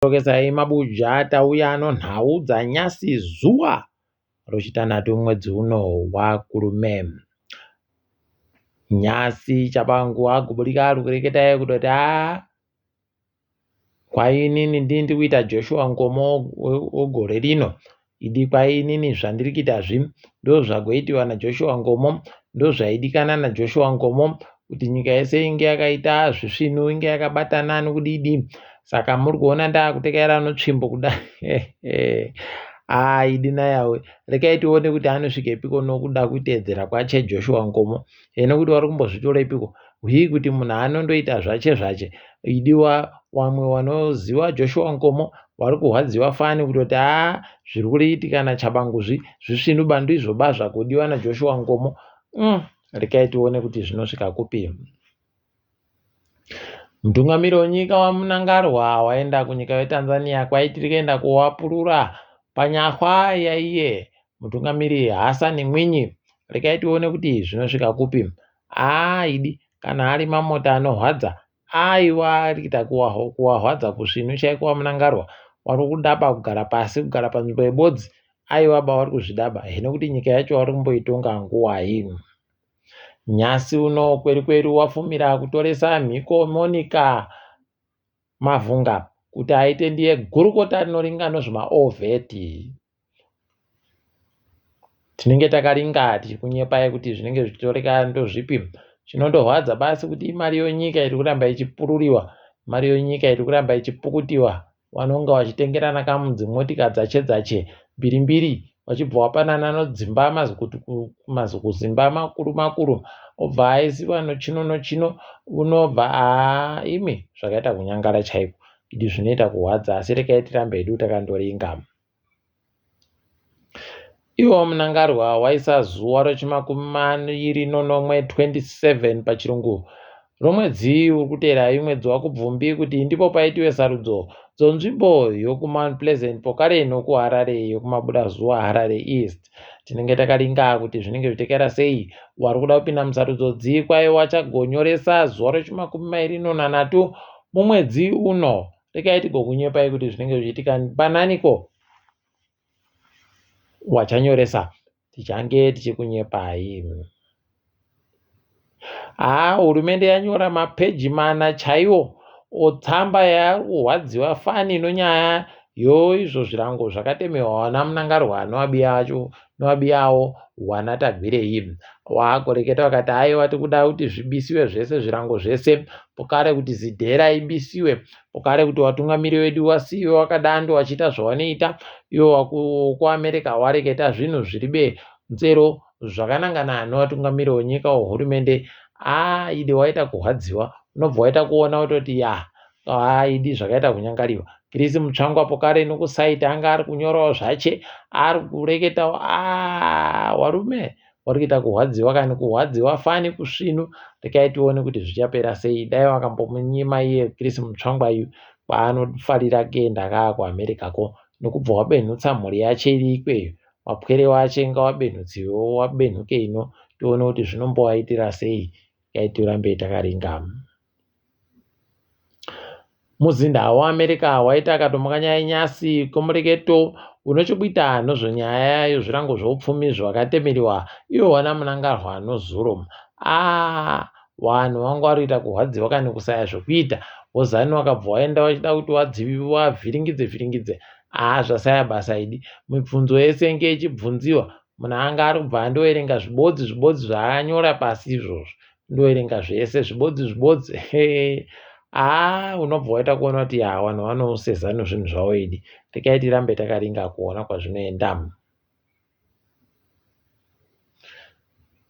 Rokesai mabuja tauya nonhau dzanyasi zuva rochitanhatu mwedzi uno waKurume. Nyasi Chabangu agoburika ari kureketa kutoti haa kwainini ndini ndiri kuita Joshua Nkomo wegore rino. Idi kwainini zvandiri kuita zvi ndozvagoitiwa naJoshua Nkomo ndozvaidikana naJoshua Nkomo kuti nyika yese inge yakaita zvisvinu inge yakabatana nokudidi. Saka muri kuona ndakutekaira notsvimbo kuda haa idi nayawe rekai tione kuti anosvikepiko nokuda kuteedzera kwache Joshua Nkomo nokuti wari kumbozvitorepiko hwii kuti munhu anondoita zvache zvache idiwa wamwe wanoziva Joshua Nkomo wari kuhwadziwa fani kutoti haa zviri kuitika naChabangu zvi zvisvinu ba ndizvo ba zvakudiwa naJoshua Nkomo rekai tione kuti zvinosvika kupi. Mutungamiri wenyika waMnangagwa waenda kunyika yeTanzania kwaitiri kuenda kowapurura panyahwa yaiye mutungamiri Hassan Mwinyi. Rekai tione kuti zvinosvika kupi. Haa idi kana ari mamota anohwadza aiwa ari kuita kuwahwadza kusvinu chaiko waMnangagwa wari kudaba kugara pasi kugara panzvimbo yebodzi aiwa ba wari kuzvidaba hino kuti nyika yacho wari kumboitonga nguwai. Nyasi uno kwerikweri wafumira kutoresa mhiko Monica Mavhunga kuti aite ndiye gurukota rinoringa nozvemaovheti. Tinenge takaringa tichikunyepai kuti zvinenge zvichitoreka ndozvipi. Chinondohwadza basi kuti imari yenyika iri kuramba ichipururiwa, mari yenyika iri kuramba ichipukutiwa. Vanonga vachitengerana kamudzimotika dzache dzache mbiri mbiri vachibva vapanana nodzimba mazikuzimba makuru makuru obva aisiwa nochino nochino unobva aa imi zvakaita kunyangara chaiko idi zvinoita kuhwadza asi rekai tirambe hedu takandoringa. Iwo Mnangagwa waisa zuva rechimakumi mairi nonomwe 27 pachirungu romwedzi uri kuteera imwedzi waKubvumbi kuti ndipo paitiwe sarudzo dzonzvimbo yokuMount Pleasant pokare nokuHarare yokumabudazuva Harare East. Tinenge takaringa kuti zvinenge zvichitekaira sei. Wari kuda kupinda musarudzo dzi kwai wachagonyoresa zuva rechimakumi mairi nonanhatu mumwedzi uno. Rekai tigokunyepai kuti zvinenge zvichiitika pananiko wachanyoresa tichange tichikunyepai. Haa hurumende yanyora mapeji mana chaiwo otsamba yaari kurwadziwa fani nonyaya yoizvo zvirango zvakatemerwa vana Mnangagwa nevabiya vacho nevabiya avo wana Tagwirei. Waakureketa vakati aiwa tikuda kuti zvibisiwe zvese zvirango zvese pokare kuti zidhera ibisiwe pokare kuti vatungamiri vedu vasiiwe wakadando vachiita zvavanoita ivo kuAmerica wareketa zvinhu zviri be nzero zvakanangana nevatungamiri wenyika wehurumende aa idi waita kurwadziwa unobva waita kuona kutoti ya haa idi zvakaita kunyangariwa. Chris Mutsvangwa pokare nokusaiti anga ari kunyorawo zvache ari kureketawo aa warume wari kuita kurwadziwa kani kurwadziwa fani kusvinu rekai tione kuti zvichapera sei dai wakambomunyima iye Chris Mutsvangwa yu kwaanofarira kuenda kaa kuAmerica ko nokubva wabenhutsa mhuri yache iri ikweyo wapwere wache ngawabenhutsiwewo wabenhuke ino tione kuti zvinombovaitira sei rekai tirambe takaringa. Muzinda weAmerica waita akatomukanyai nyasi komureketo unochokuita nozvenyaya yezvirango zvoupfumi zvakatemeriwa ivo vana Mnangagwa nozuro. Aa vanhu vanga vari kuita kurwadziwa kani kusaya zvokuita wozani wakabva waenda wachida kuti wavhiringidze vhiringidze haa zvasaya basa idi mibvunzo yese inge ichibvunziwa munhu anga ari kubva andoverenga zvibodzi zvibodzi zvaanyora pasi izvozvo ndoverenga zvese zvibodzi zvibodzi haa unobva waita kuona kuti ya vanhu vanoseza nezvinhu zvavo idi rekai tirambe takaringa kuona kwazvinoenda.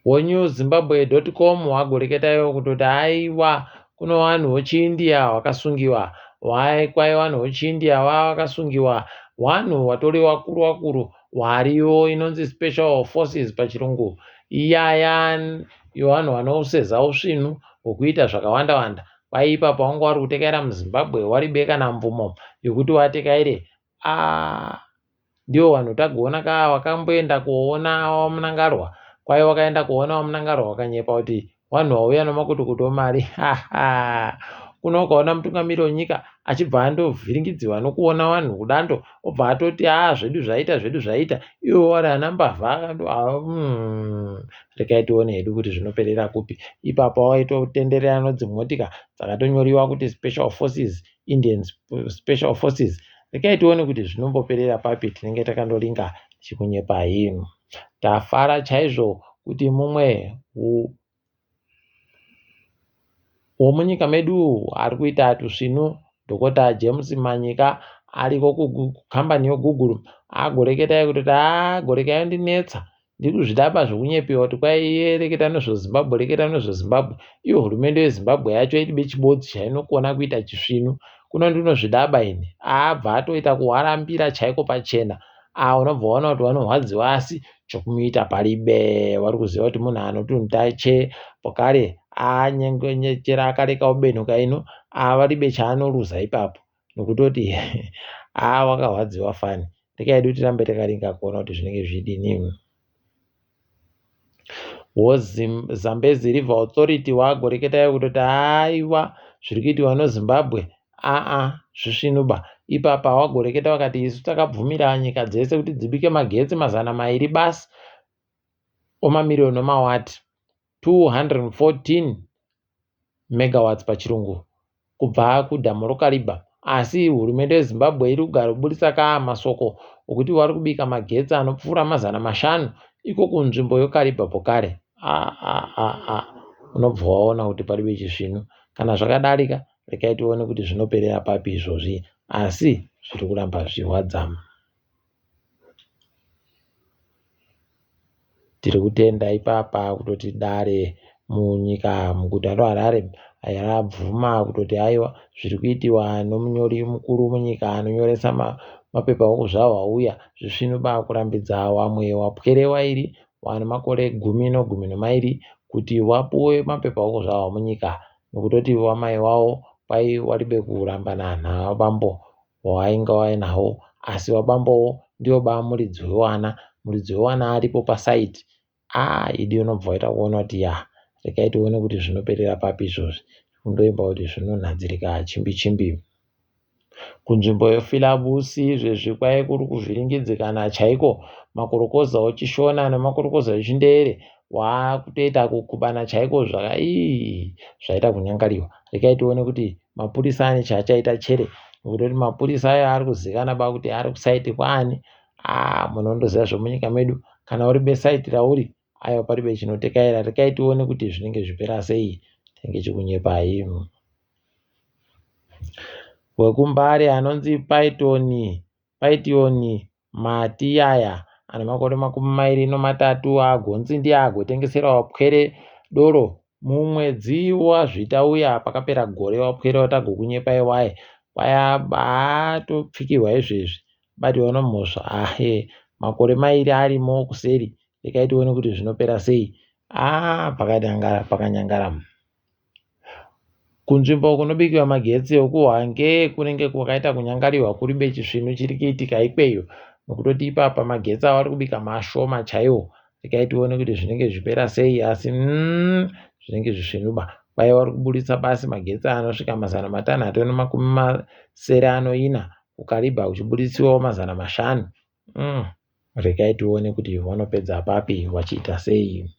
WeNewZimbabwe.com wagoreketayo kutoti aiwa kuno vanhu vechiIndia vakasungiwa kwai vanhu vechiIndia vakasungiwa vanhu vatori vakuru vakuru variyo inonzi special forces pachirungu iyaya yevanhu vanoseza usvinu hwekuita zvakawanda wanda kwai ipapo vanga vari kutekaira muZimbabwe waribe kana mvumo yokuti watekaire aa ndivo vanhu tagoona ka vakamboenda koona vaMnangagwa kwai vakaenda koona vaMnangagwa vakanyepa kuti vanhu vauya nemakutukutu emari. Kuno ukaona mutungamiri wenyika achibva andovhiringidziwa nokuona vanhu kudando obva atoti haa zvedu zvaita zvedu zvaita ivo vari ana mbavha regai tione hedu kuti zvinoperera kupi. Ipapa waitotenderera nodzimotika dzakatonyoriwa kuti special forces Indian special forces. Regai tione kuti zvinomboperera papi tinenge takandoringa tichikunyepai. Tafara chaizvo kuti mumwe womunyika medu ari kuita tusvinu Dhokota James Manyika ariko kukambani yoGoogle agoreketai kutoti haa goreka yandinetsa ndiri kuzvidaba zvekunyepewa kuti kwai iye reketa nezveZimbabwe reketa nezveZimbabwe iyo hurumende yeZimbabwe yacho iribe chibodzi chainokona kuita chisvinu kuno ndinozvidaba ini abva atoita kuwarambira chaiko pachena a unobva waona kuti vanorwadziwa asi chokumuita paribe vari kuziva kuti munhu anotunta che pokare anyengenyechera akareka ubenhuka ino avaribe chaanoruza ipapo nokutoti haa wakarwadziwa fani rekai hedu tirambe takaringa kuona kuti zvinenge zvidini Zambezi River Authority wagoreketayo kutoti haiwa zviri kuitiwa noZimbabwe aa zvisvinuba ipapa wagoreketa vakati isu takabvumira nyika dzese kuti dzibike magetsi 200 basi omamiriyoni omawati 214 megawatts pachirungu kubva kudhamu roKariba asi hurumende yeZimbabwe iri kugaroburitsa ka masoko okuti vari kubika magetsi anopfuura 500 iko kunzvimbo yoKariba pokare. Aa unobva waona kuti paribe chisvinu. Kana zvakadarika regai tione kuti zvinoperera papi izvozvi asi zviri kuramba zvichirwadza. Tiri kutenda ipapa kutoti dare munyika muguta reHarare rabvuma kutoti aiwa zviri kuitiwa nomunyori mukuru munyika anonyoresa mapepa okuzvarwa uya zvisvinuba kurambidza wamwe wapwere wairi wane makore gumi nogumi nomairi kuti wapuwe mapepa okuzvarwa munyika nokutoti wamai wawo kwai waribe kurambana nabambo wawainga wainawo asi wabambowo ndiwo ba muridzi wewana muridzi wewana aripo pasite aa idi unobva waita kuona kuti ya regai tione kuti zvinoperera papi izvozvi kundoimba kuti zvinonhadzirika chimbi chimbi kunzvimbo yofilabusi izvezvi kwai kuri kuvhiringidzikana chaiko makorokoza ochishona nemakorokoza echindevere waakutoita kukubana chaiko zvaka ii zvaita kunyangariwa regai tione kuti mapurisa ane chaachaita chere nekuti mapurisa ayo ari kuzikana ba kuti ari kusaiti kwaani aa munondoziva zvemunyika medu kana uri besaiti rauri aiwa paribe chinotekaira regai tione kuti zvinenge zvipera sei tinenge chikunyepai wekumbare anonzi paitoni Paitioni Matiyaya ane makore 23 agonzi ndiye agotengesera wapwere doro mumwedzi waZvita uya pakapera gore wapwere watagokunyepai waye kwaya atopfikirwa izvezvi batiwa nomhosva ahe makore mairi arimo kuseri rekai tione kuti zvinopera sei aa pakanyangara pakanyangara Kunzvimbo kunobikiwa magetsi okuHwange kunenge kwakaita kunyangariwa kuribe chisvinu chiri kuitika ikweyo nokutoti ipapa magetsi avari kubika mashoma chaiwo. Regai tione kuti zvinenge zvichipera sei asi umm zvinenge zvisvinuba. Kwai vari kuburitsa basi magetsi anosvika 674 kuKariba kuchibuditsiwawo 500 umm regai tione kuti vanopedza papi vachiita sei.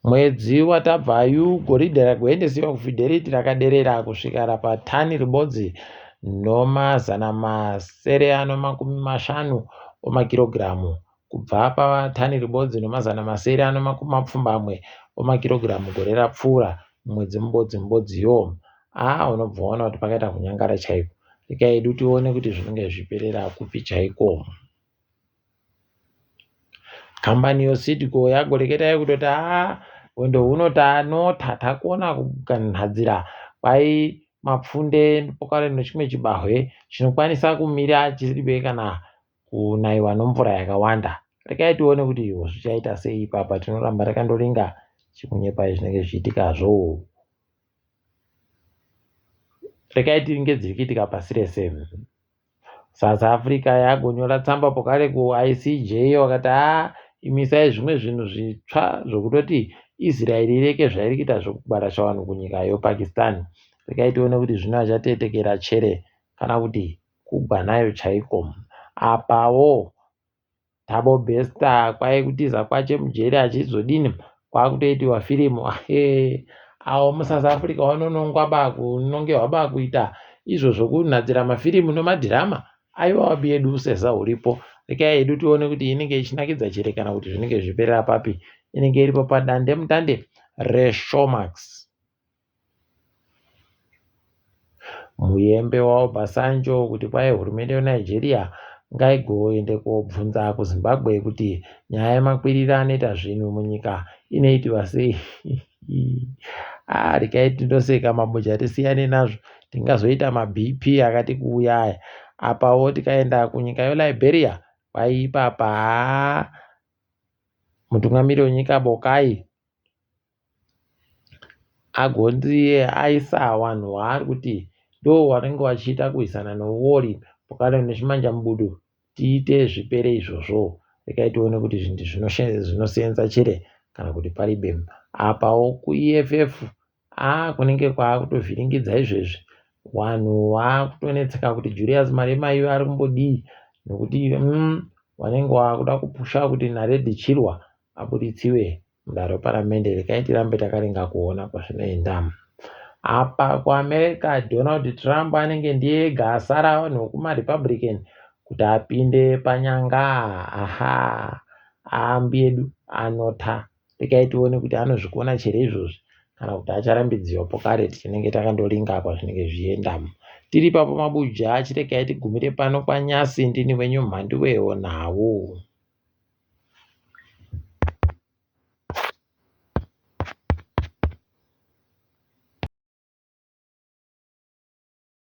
Mwedzi watabvayu goridhe ragoendesiwa kuFidelity rakaderera kusvika rapatani ribodzi nomazana masere ano makumi mashanu omakirogiramu kubva patani ribodzi nomazana masere ano makumi mapfumbamwe omakirogiramu gore rapfuura mumwedzi mubodzi mubodziyo. Aa unobva waona kuti pakaita kunyangara chaiko. Regai hedu tione kuti zvinenge zvichiperera kupi chaiko. Kambani yoSeedCo yagoreketa yekutoti haa hwendo huno tanota takona kuganhadzira kwai mapfunde pokare nechimwe chibahwe chinokwanisa kumira chiribe kana kunaiwa nomvura yakawanda. Regai tione kuti zvichaita sei ipapa tinoramba takandoringa chikunyepai zvinenge zvichiitikazvo. Regai tiringe dziri kuitika pasi rese. South Africa yagonyora tsamba pokare kuICJ wakati haa imisai zvimwe zvinhu zvitsva zvokutoti Israel ireke zvairi kuita zvekubara chavanhu kunyika yoPakistan. Regai tione kuti zvino achatetekera chere kana kuti kugwa nayo chaiko. Apawo Thabo Bester kwai kutiza kwache mujeri achizodini kwakutoitiwa firimu avo muSouth Africa vanonongwa ba kunongerwa ba kuita izvo zvokunhadzira mafirimu nemadhirama aiwa wabi yedu useza huripo rekai hedu tione kuti inenge ichinakidza chere kana kuti zvinenge zvichiperera papi inenge iripo padandemutande reShowmax. Muyembe waObasanjo kuti kwai hurumende yeNigeria ngaigoende kobvunza kuZimbabwe kuti nyaya yemakwiriro anoita zvinhu munyika inoitiwa sei. Ah, regai tindoseka mabuja tisiyane nazvo tingazoita maBP akati kuuya aya. Apawo tikaenda kunyika yeLiberia kwai ipapa haa mutungamiri wenyika Bokai agonzi aisa vanhu vaari kuti ndo vanenge vachiita kurwisana neuori pokane nechimanjamubudu tiite zvipere izvozvo regai tione kuti zvinhu zvinosenza chere kana kuti paribe apawo kuEFF aa kunenge kwaakutovhiringidza izvezvi vanhu vakutonetseka kuti Julius Malema iwe ari kumbodii nekuti vanenge vakuda kupusha kuti Naredi Chirwa aburitsiwe mudare reparamende regai tirambe takaringa kuona kwazvinoenda. Apa kuAmerica Donald Trump anenge ndiye ega asara vanhu vekumaRepublican kuti apinde panyanga. Aha, ambi edu anota. Regai tione kuti anozvikona chere izvozvi kana kuti acharambidziwa pokare tinenge takandoringa kwazvinenge zvichienda. Tiri ipapo mabuja chiregai tigumire pano kwanyasi ndini wenyu mhanduwe nhau.